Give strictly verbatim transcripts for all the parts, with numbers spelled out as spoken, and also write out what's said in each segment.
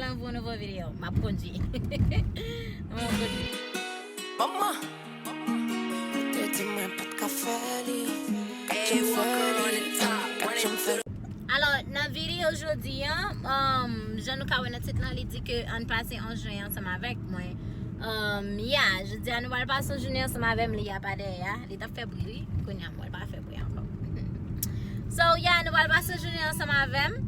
Yon nouvo videyo, m ap kondwi. M ap kondwi. Manman, ou te di mwen pa t ka fè li. Kat jan m fè li, kat jan m fè li. Alò, nan videyo jodi a, um, jan nou ka wè nan tit lan, li di ke ann pase onz jen ansanm avèk mwen. Um, yeah, jodi a nou pral pase yon jounen ansanm avè m, li a pa dèyè a. Li t ap fè bri, wi. Kounye a, mwen pa fè bri ankò. So, yeah, nou pral pase yon jounen ansanm avè m.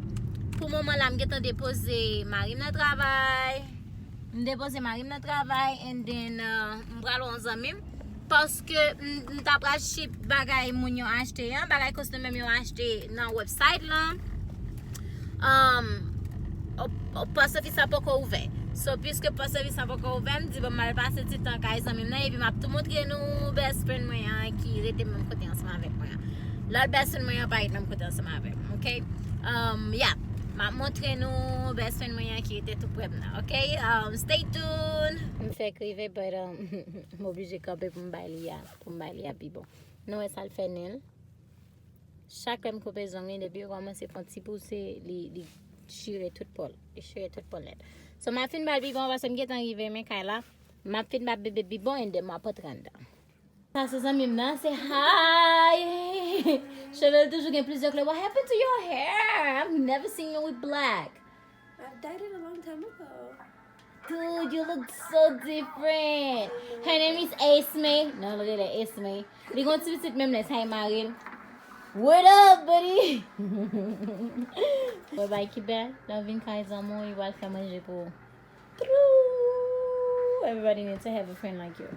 Pou moman la, m gentan depoze mari m nan travay. M depoze mari m nan travay, and then, uh, m pral wè yon zanmi m. Paske m, m ta pral ship bagay moun yo achte an, bagay customer m yo achte nan website lan. Um, o- o- post office la poko ouvè. So, piske post office la poko ouvè, m di, bon, m al pase ti tan kay zanmi m nan, epi m ap tou montre nou best friend mwen an ki rete menm kote ansanm avèk mwen an. Lòt best friend mwen an pa ret menm kote ansanm avè m, ok? Um, yeah. M ap montre nou best friend mwen an ki rete tou prè m nan, ok? Um, stay tuned! M fèk rive, but, um, m oblije kanpe pou m bay li a, pou m bay li a pi bon. Nou wè sa l fè nen l? Chak lè m koupe zong li, depi yo kòmanse fè yon ti pouse, li, li chire tout po l. Li chire tout po l nèt. So, m ap fin ba l bibon paske m gentan rive men kay la. M ap fin ba bebe bibon and then m ap antre anndan. Sa se zanmi m nan, se hi! Cheve l toujou gen plizyè koulè. What happened to your hair? I've never seen you with black. I've dyed it a long time ago. Dude, you look so different. Her name is Esme. Non, l rele Esme. Li gon ti pitit menm lè sa e mari l. What up, buddy? Bye bye, Kibe. Lè w vin kay zanmi w, li pral fè manje pou ou. True. Everybody needs to have a friend like you.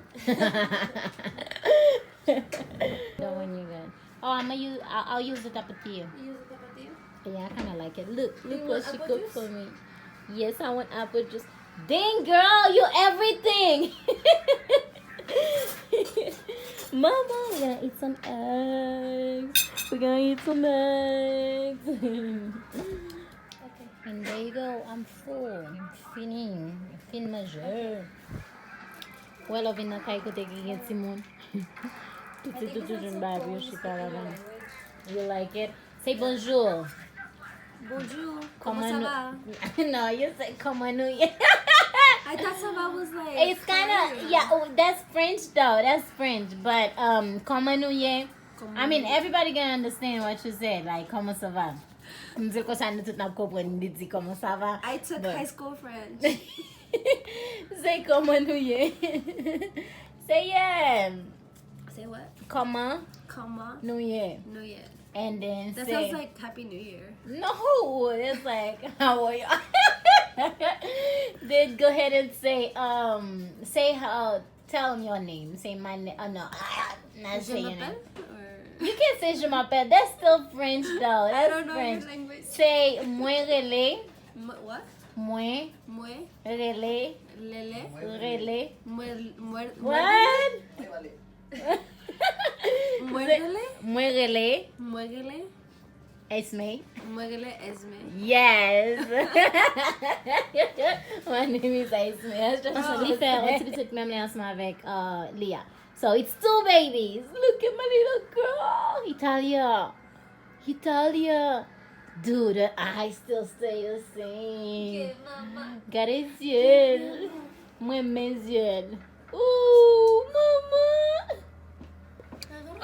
Don't want you guys. Oh, I'm gonna use. I'll, I'll use the tapatio. You use the tapatio? Yeah, I kind of like it. Look, look what she cooked for me. Yes, I want apple juice. Dang, girl, you everything. Mama, we're gonna eat some eggs. We're gonna eat some eggs. Okay. And there you go, I'm full. M fini. M fin manje. Wè lè w vin nan kay kote ki gen timoun. Pitit ou toujou bay pou yo chita ladan. You like it? Say bonjour. Bonjour. Comment ça va? No, you say comment nous y est. I thought ça va was like, it's kind of, yeah, oh, that's French though. That's French, but um, comment nous y est? I mean, everybody can understand what you said, like, comment ça va? M di l konsa nou tout n ap konprann li di comment ça va. I took high school French. Say comment nous y est. Say yeah. Say what? Comment? Comment nous y est. Nous y est. And then that say, sounds like Happy New Year. No, it's like, how are you? Then go ahead and say, um, say how, tell them your name. Say my name. Oh, no. Ah, not say your name. You can't say je m'appelle. That's still French, though. That's French. Say, mwen rele. What? Mwen. Mwen. Rele. Lele. Rele. Mwen. Mwen. What? Mwen rele. Mwen rele. Mwen rele. Esme. Mwen rele Esme. Yes. My name is Esme. Li fè yon ti pitit menm lè ansanm avèk, uh, Lia. So it's two babies. Look at my little girl. Italia. Italia. Dude, her eyes still stay the same. Gade zye l. Mwen men zye l. Ooh, mama.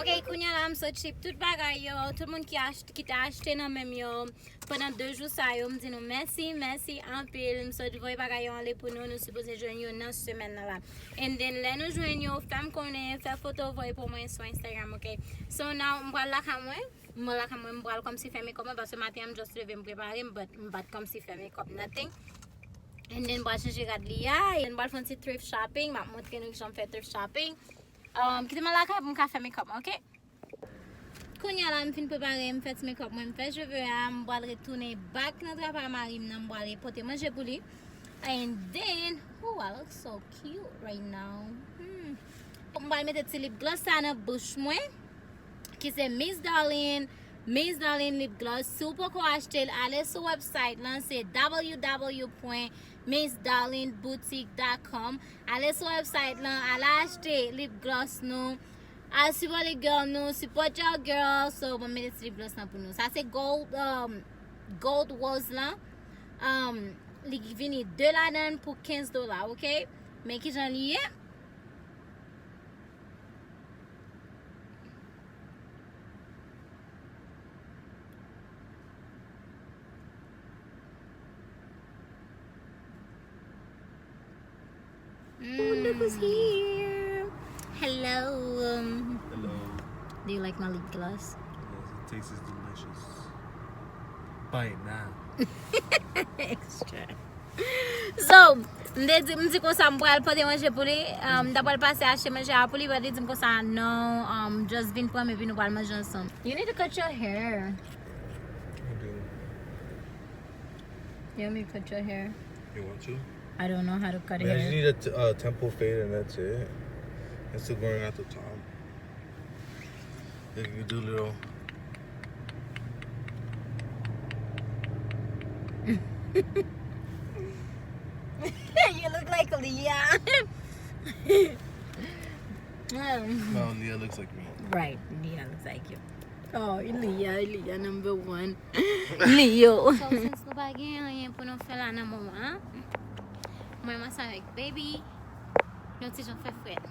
Ok, kounye a la m sot ship tout bagay yo. Tout moun ki achte, ki te achte nan men m yo pandan de jou sa yo, m di nou mèsi, mèsi anpil. M sot voye bagay yo ale pou nou. Nou sipoze jwenn yo nan semèn nan la. And then lè nou jwenn yo, fè m konnen, fè foto voye pou mwen sou Instagram, ok? So now m pral lakay mwen. M pral lakay mwen, m pral kòmsi fè makeup mwen, paske maten an m just leve m prepare m, but m pa t kòmsi fè makeup nothing. And then m pral chanje rad li a, and m pral fè yon ti thrift shopping, m ap montre nou kijan m fè thrift shopping. Um, kite m al lakay pou m ka fè makeup mwen, ok? Kounye a la m fin prepare, m fè ti makeup mwen, m fè cheve a, m pral retounen back nan travay mari m nan, m pral pote manje pou li. And then, ooh, I look so cute right now. Hmm. M pral mete ti lip gloss sa nan bouch mwen, ki se Miss Darlene, Miss Darlene Lip Gloss. Si w poko achte l, ale sou website lan, se w w w point miss darlene boutique dot com. Ale sou website lan, ale achte lip gloss nou. Al sipòte girl nou, support your girl. So, mwen mete ti lip gloss lan pou nou. Sa se gold, um, gold rose lan. Um, Li vini de ladan l pou kenz dola, ok? Men kijan li ye? Ooh, look who's here. Hello. Hello. Do you like my lip gloss? Yes, it tastes delicious. Bite now. Extra. So, m te di, m di konsa m pral pote manje pou li. Um, m ta pral pase achte manje a pou li, but li di m konsa non, um, just vin pran m epi nou pral manje ansanm. You need to cut your hair. I do. You want me to cut your hair? You want to? I don't know how to cut hair. Man, you just need a t- uh, temple fade and that's it. It's still going at the top. If you do little. You look like Leah. Um, No, Leah looks like me. Right, Leah looks like you. Oh, Leah, Leah number one. Leo. So, since nou pa gen anyen pou nou fè la nan moman an, mwen, m ansanm avèk baby, nou ti jan fè frèt.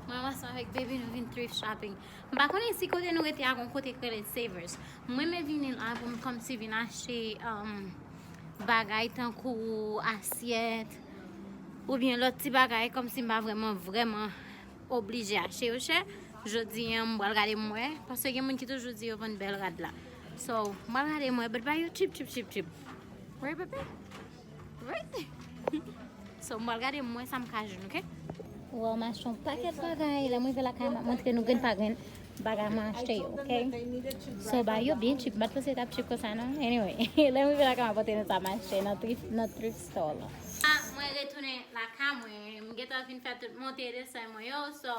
Mwen, m ansanm avèk baby, nou vin thrift shopping. M pa konnen si kote nou rete a gon kote k rele Savers. Mwen, m vini la pou m kòmsi vin achte, um, bagay tankou asyèt, oubyen lòt ti bagay, kòmsi m pa vrèman, vrèman oblije achte yo chè. Jodi a, m pral gade m wè, paske gen moun ki toujou di yo vann bèl rad la. So, m pral gade m wè, but ba yo cheap, cheap, cheap, cheap. Right, baby? Right? So, m pral gade m wè sa m ka jwenn, ok? Wow, m achte yon pakèt bagay. Lè m rive lakay, m ap montre nou grenn pa grenn bagay mwen achte yo, ok? So, ba yo byen cheap. M pa t panse yo t ap cheap konsa, non. Anyway, lè m rive lakay, m ap montre nou sa m achte nan thrift, nan thrift store la. Ah, mwen retounen lakay mwen. M gentan fin fè tout monte e desann mwen yo. So,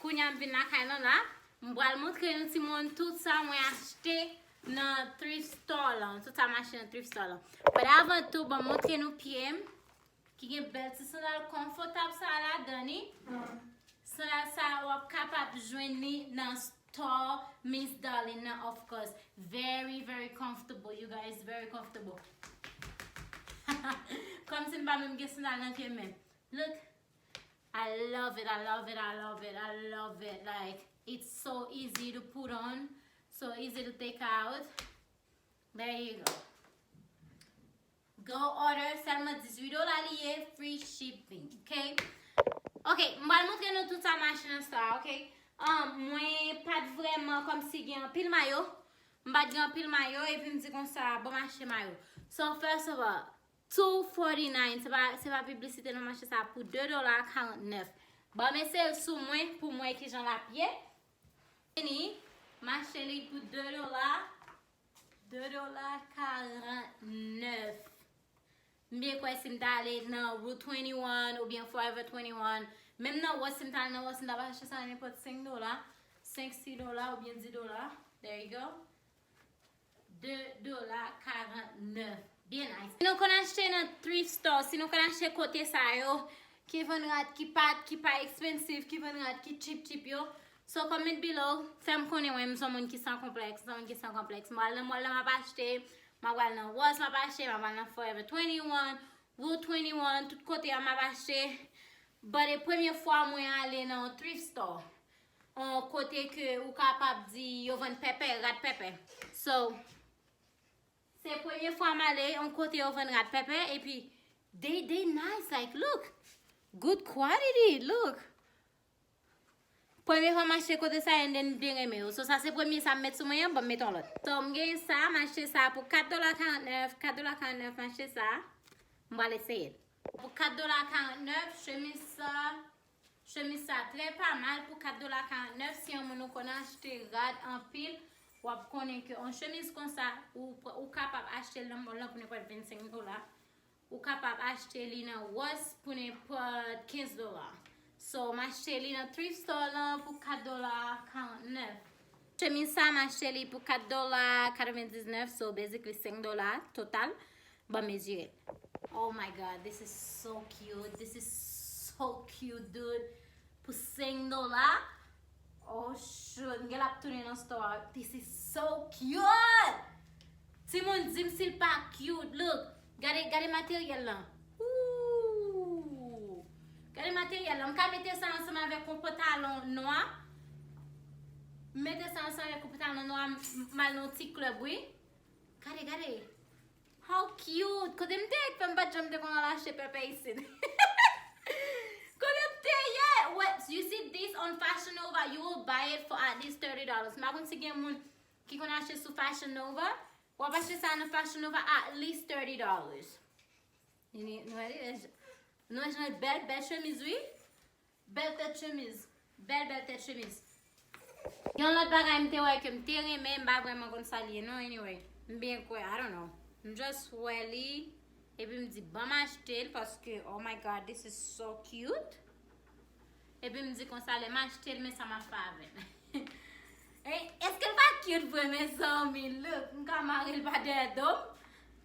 kounye a m vin lakay nou la. M pral montre nou timoun tout sa mwen achte nan thrift store la. Tout sa m achte nan thrift store la. But avan tou, ban m montre nou pye m. Ki gen bèl ti sandal konfòtab sa a ladan li. Sandal sa a w ap kapab jwenn li nan store Miss Darlene nan, of course. Very, very comfortable, you guys, very comfortable. Kòmsi m pa menm gen sandal nan pye m menm. Look, I love it, I love it, I love it, I love it. Like, it's so easy to put on, so easy to take out. There you go. Go order, sèlman dizuit dola li ye, free shipping, ok? Ok, m pral montre nou tout sa m achte nan store a, ok? Um, mwen pa t vrèman kòmsi gen anpil mayo. M pa t gen anpil mayo, epi m di konsa, bon, m achte mayo. So, first of all, two forty-nine, se pa, se pa piblisite non, m achte sa pou de dola karantnèf. Ban m eseye l sou mwen, pou m wè kijan l ap ye. Vini, m achte li pou de dola, de dola karantnèf. M byen kwè si m ta ale nan Rue twenty-one oubyen Forever twenty-one, menm nan Ross, si m ta al nan Ross, m ta pral achte sa a nenpòt senk dola, senk, sis dola oubyen dis dola. There you go. De dola karantnèf. Byen nice. Si nou konn achte nan thrift store, si nou konn achte kote sa yo, ki vann rad ki pa, ki pa expensive, ki vann rad ki cheap cheap yo, so comment below, fè m konnen, mwen, m se yon moun ki san konplèks, m se yon moun ki san konplèks. M pral nan mall la, m ap achte, m ap pral nan Ross, m ap achte, m ap pral nan Forever twenty-one, Rue twenty-one, tout kote a, m ap achte. But e premye fwa mwen ale nan yon thrift store. Yon kote ke ou kapab di yo vann pèpè, rad pèpè. So, se premye fwa m ale yon kote yo vann rad pèpè, epi they, they nice, like, look. Good quality, look. Premye fwa m achte kote sa, and then m byen renmen yo. So, sa se premye sa m met sou mwen an, ban m met yon lòt. So, m gen sa, m achte sa pou kat dola karantnèf, kat dola karantnèf, m achte sa. M pral eseye l. Pou kat dola karantnèf, chemiz sa, chemiz sa trè pa mal pou kat dola karantnèf. Si yon moun ou konn achte rad anpil, w ap konnen ke yon chemiz konsa, ou, ou kapab achte l nan mall lan pou nenpòt vennsenk dola. Ou kapab achte li nan Ross pou nenpòt kenz dola. So, m achte li nan thrift store lan pou kat dola karantnèf. Chemiz sa, m achte li pou kat dola katrevendiznèf, so basically senk dola total. Ban m mezire l. Oh my God, this is so cute. This is so cute, dude. Pou senk dola. Oh shoot, m gen l ap tounen nan store a. This is so cute. Timoun, di m si l pa cute. Look. Gade, gade materyèl lan. Ooh. Gade materyèl lan. M ka mete sa ansanm avèk yon pantalon nwa. M mete sa ansanm avèk yon pantalon nwa, m, m al nan yon ti club, wi. Gade, gade. How cute. Kote m te ye k fè m pa t janm te konn al achte pèpè isit? Kote m te ye? What? You see this on Fashion Nova, you will buy it for at least thirty dollars. M pa konn si gen moun ki konn achte sou Fashion Nova. W ap achte sa nan Fashion Nova at least thirty dollars. Nou wè, nou wè jan bèl, bèl chemiz, wi. Bèl tèt chemiz. Bèl, bèl tèt chemiz. Yon lòt bagay m te wè ke m te renmen, m pa vrèman konn sa l ye non, anyway. M byen kwè, I don't know. M just wè li, epi m di, ban m achte l, paske, oh my God, this is so cute. Epi m di konsa, lè m achte l, men sa m ap fè avè l. Ey, èske l pa cute vre, mezanmi? Look, m ka mare l pa dèyè do m.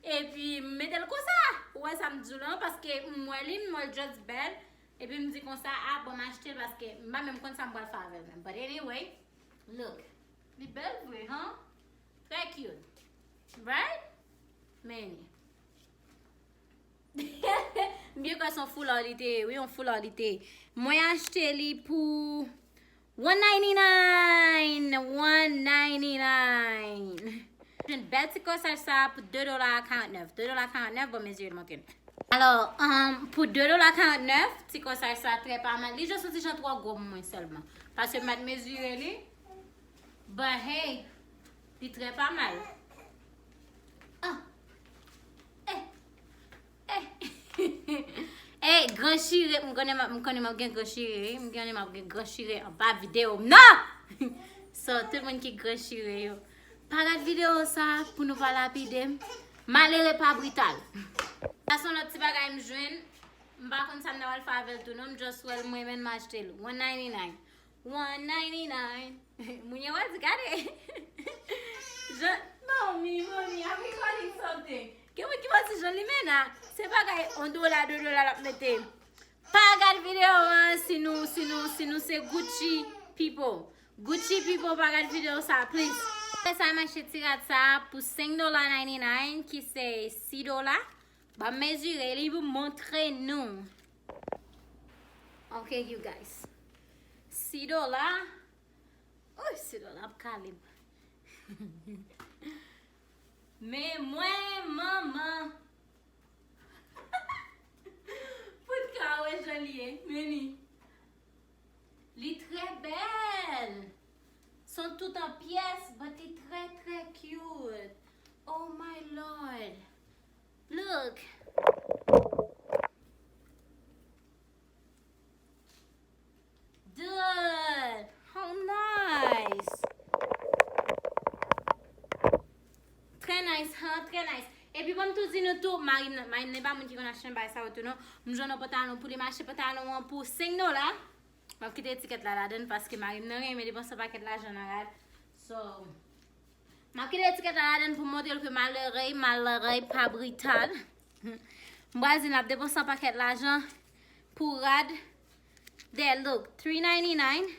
Epi m mete l konsa. Ou wè sa m di w lan, paske m wè li, m wè l just bèl. Epi m di konsa, a, bon, m achte l paske m pa menm konn sa m pral fè avè l menm. But anyway, look. Li bèl vre, huh? Trè cute. Right? Men li. M byen kwè se yon foulard li te ye, wi, yon foulard li te ye. Mwen achte li pou one ninety-nine, one ninety-nine. Jwenn bèl ti kòsaj sa a pou de dola karant nèf. De dola karant nèf, bon, mezire l montre n. Alò, um, pou de dola karant nèf, ti kòsaj sa a trè pa mal. Li just yon ti jan twò gwo pou mwen sèlman. Paske m pa t mezire li. But hey, li trè pa mal. Ah. Eh. Eh. Eh, gran chire, m konnen m ap, m konnen m ap gen gran chire, wi. M konnen m ap gen gran chire anba videyo m nan! So, tout moun ki gran chire yo, pa gad videyo sa pou nou pa lapide m. Malere pa brital. Sa se yon lòt ti bagay m jwenn. M pa konn sa m ta pral fè avè l tou non. M just wè l, m renmen l, m achte l. One ninety-nine. One ninety-nine. Moun yo wè di gade. Jan, mommy, mommy, I'm recording something. Gen moun ki panse jan li mennen a, se bagay yon dola, de dola l ap mete. Pa gad videyo an si nou, si nou, si nou se Gucci people. Gucci people, pa gad videyo sa, please. Apre sa, m achte ti rad sa pou senk dola ninety-nine, ki se sis dola. Ban m mezire li pou m montre nou. Ok, you guys. Sis dola. Uy, sis dola ap kale m. Men mwen, manman. Pou n ka wè jan li ye, men li. Li trè bèl. Se yon tout an pyès, but li trè, trè cute. Oh my Lord. Look. Dude, how nice. Trè nice, huh? Trè nice. Epi bon, m tou di nou tou, mari m nan, mari m nan pa moun ki konn achte bagay sa yo tou non. M jwenn yon pantalon pou li, m achte pantalon an pou senk dola. M ap kite etikèt la ladan l paske mari m nan renmen depanse yon pakèt lajan nan rad. So, m ap kite etikèt la ladan l pou m montre l ke malere, malere pa brital. M pral di l ap depanse yon pakèt lajan pou rad. There, look, three ninety-nine.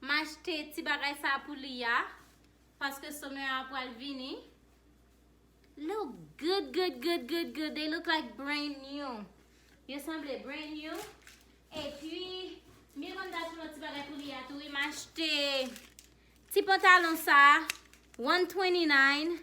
M achte ti bagay sa pou li a. Paske summer a pral vini. Look good, good, good, good, good. They look like brand new. Yo sanble brand new. Epi, m byen konn ta achte yon ti bagay pou li a tou. Wi, m achte ti pantalon sa, one twenty-nine,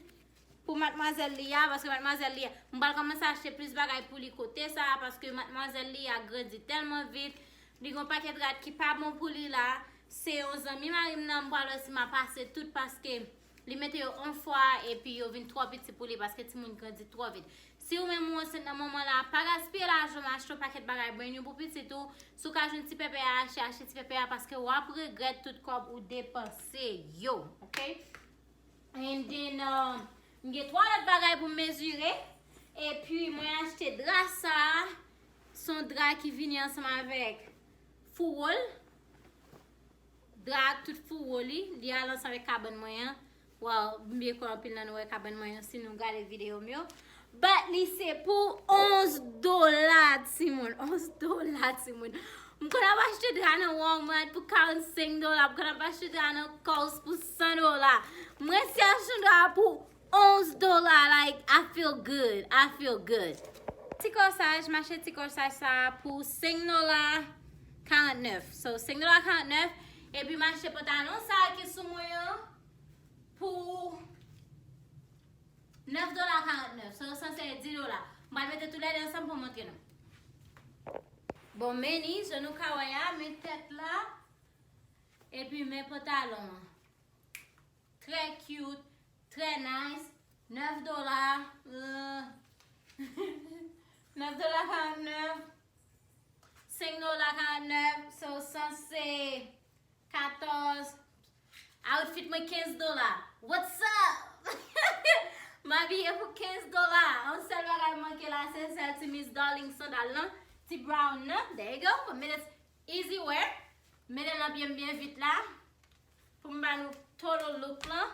pou madmwazèl li a, paske madmwazèl li a, m pral kòmanse achte plis bagay pou li kote sa, paske madmwazèl li a grandi tèlman vit, li gen yon pakèt rad ki pa bon pou li la. Se yon zanmi mari m nan, m pral wè si m a pase tout, paske li mete yo yon fwa, epi yo vin twò piti pou li, paske timoun grandi twò vit. Si ou menm ou ansent nan moman la, pa gaspiye lajan w, achte yon pakèt bagay brand new pou pitit ou. Si w ka jwenn ti pèpè a achte, achte ti pèpè a, paske w ap regrèt tout kòb ou depanse yo, ok? And then, um, m gen twa lòt bagay pou m mezire. Epi, mwen achte dra sa. Se yon dra ki vini ansanm avèk fouwo l. Dra ak tout fouwo li, li al ansanm avèk kabann mwen an. Wow, m byen kwè anpil nan nou wè kabann mwen an si nou gade videyo m yo. But li se pou onz dola, timoun. Onz dola, timoun. M konn ap achte dra nan Walmart pou karannsenk dola. M konn ap achte dra nan Kohl's pou san dola. Mwen si achte yon dra pou Onz dola, like, I feel good, I feel good. Ti kòsaj, m achte ti kòsaj sa a pou senk dola karannèf. So, senk dola karannèf, epi m achte pantalon sa a ki sou mwen an pou nèf dola karannèf. So, sa se dis dola. M pral mete toulède ansanm pou m montre nou. Bon, men ni, jan nou ka wè a, men tèt la, epi men pantalon an. Trè cute, trè nice. Nèf dola. Euh, nèf dola karannèf. Senk dola karannèf. So, sa se katòz. Outfit mwen kenz dola. What's up? M abiye pou kenz dola. Yon sèl bagay manke la, se sèl ti Miss Darling sandal lan. Ti brown nan. There you go. Mete easy wear. Mete l nan pye m byen vit la. Pou m ba nou total look lan.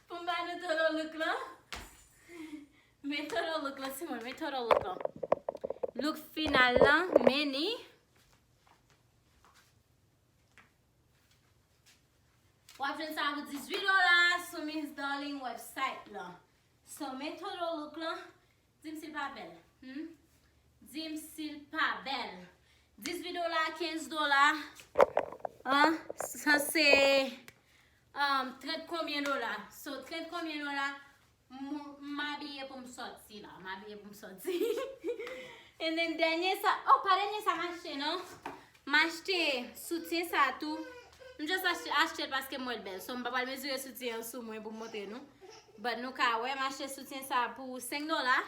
Pou m ba nou total look lan. Men total look lan, Simon, men total look lan. Look final lan, men ni. W ap jwenn sa pou dizuit dola sou Miss Darling website lan. So, men total look lan, di m si l pa bèl. Hmm? Di m si l pa bèl. Dizuit dola, kenz dola. An, sa se, um, trant konbyen dola. So, trant konbyen dola, m, m abiye pou m sòti la. M abiye pou m sòti. And then, dènye sa, oh, pa dènye sa m achte, non. M achte soutyen sa tou. M just achte, achte l paske m wè l bèl. So, m pa pral mezire soutyen an sou mwen pou m montre nou. But nou ka wè, m achte soutyen sa pou senk dola.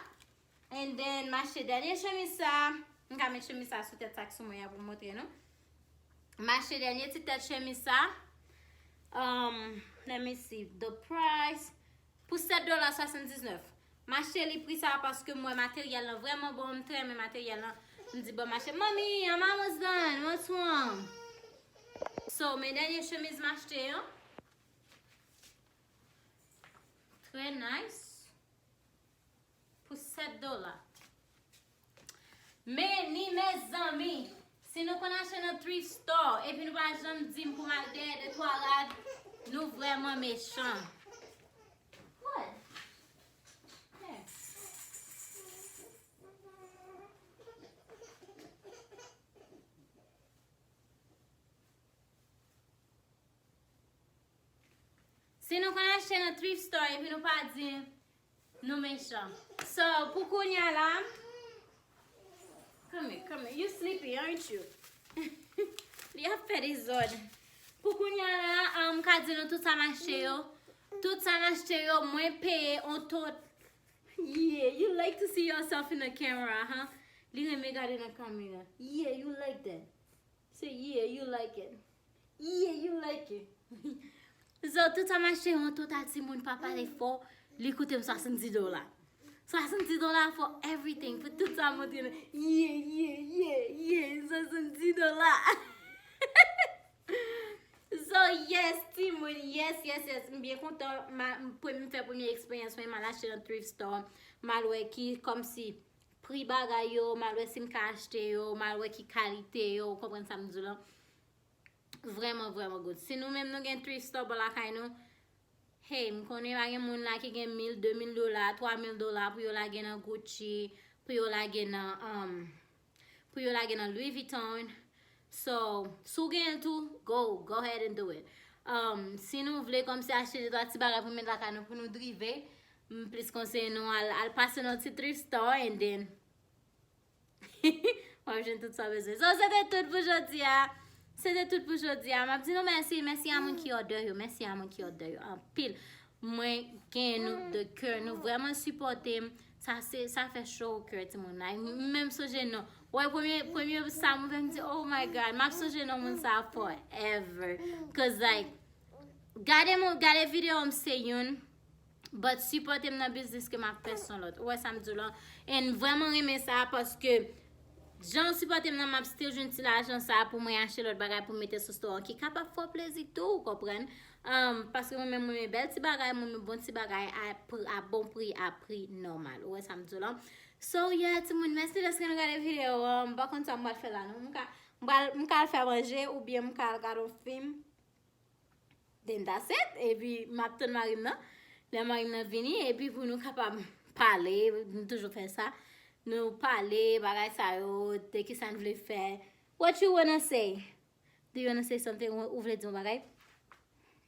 And then, m achte dènye chemiz sa. M ka met chemiz sa sou tèt sa k sou mwen an pou m montre nou. M achte dènye ti tèt chemiz sa. Um, let me see the price. Pou sèt dola swasanndiznèf. M achte li pri sa paske m wè materyèl lan vrèman bon, m trè renmen materyèl lan. M di, bon, m achte. Mommy, I'm almost done. What's wrong? So, men dènye chemiz m achte an. Trè nice. Pou sèt dola. Men ni, mezanmi, si nou konn achte nan thrift store, epi nou pa janm di m pou m al dèyè de twa rad, nou vrèman mechan. What? Yes. Si nou konn achte nan thrift store epi nou pa di nou mechan. So, pou kounye a la, come here, come here. You sleepy, aren't you? Li ap fè dezòd. Pou kounye a la, um, m ka di nou tout sa m achte yo. Tout sa m achte yo, mwen peye on tot. Yeah, you like to see yourself in the camera, huh? Li renmen gade nan kamera. Yeah, you like that. Say, yeah, you like it. Yeah, you like it. So, tout sa m achte yon total timoun pa pale fò, li koute m swasanndiz dola. Swasanndiz dola for everything, pou tout sa m montre nou. Yeah, yeah, yeah, yeah, swasanndiz dola. So, yes, timoun, yes, yes, yes. M byen kontan, ma, m, pre-, m fè premye eksperyans mwen, m al achte nan thrift store. M al wè ki, kòmsi, pri bagay yo, m al wè si m ka achte yo, m al wè ki kalite yo, ou konprann sa m di w lan. Vrèman, vrèman good. Si nou menm nou gen thrift store bò lakay nou, hey, m konnen pa gen moun la ki gen mil, de mil dola, twa mil dola pou yo lage nan Gucci, pou yo lage nan, um, pou yo lage nan Louis Vuitton. So, si w gen l tou, go, go ahead and do it. Um, si nou vle kòmsi achte de twa ti bagay pou met lakay nou, pou nou drive, m plis konseye nou al, al pase nan ti thrift store and then w ap jwenn tout sa w bezwen. So, se te tout pou jodi a. Se te tout pou jodi a. M ap di nou mèsi. Mèsi a moun ki order yo. Mèsi a moun ki order yo. Anpil. Mwen genyen nou de kè. Nou vrèman sipòte m. Sa se, sa fè cho o kè, timoun. Like, m menm sonje non. Wè, premye, premye sa mwen fè, m di, "Oh my God." M ap sonje non moun sa forever. 'Cause, like, gade moun, gade videyo m se youn. But sipòte m nan biznis ke m ap fè se yon lòt. Ou wè sa m di w lan? And vrèman renmen sa paske jan w sipòte m nan, m ap still jwenn ti lajan sa pou mwen achte lòt bagay pou mete sou store an ki kapab fè w plezi tou, ou konprann? Um, paske mwen menm, mwen renmen bèl ti bagay, mwen renmen bon ti bagay a pri, a bon pri, a pri nòmal. Ou wè sa m di w lan? So, yeah, timoun, mèsi dèske nou gade videyo an. M pa konn sa m pral fè la, non. M ka, m pral, m ka al fè manje oubyen m ka al gade yon fim. Then that's it. Epi m ap tann mari m nan. Lè mari m nan vini, epi pou nou kapab pale, nou toujou fè sa. Nou pale, bagay sa yo, de ki sa n vle fè. What you wanna say? Do you wanna say something? Ou ou vle di yon bagay?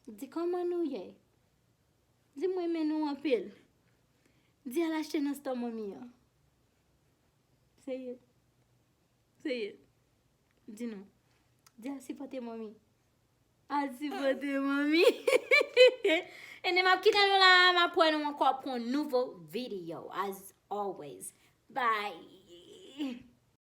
Di kòman nou ye? Di mwen men nou anpil. Di al achte nan store manmi an. Say it. Say it. Di nou. Di al sipòte manmi. Al sipòte manmi. And then m ap kite nou la, m ap wè nou ankò pou yon nouvo video, as always. Bye.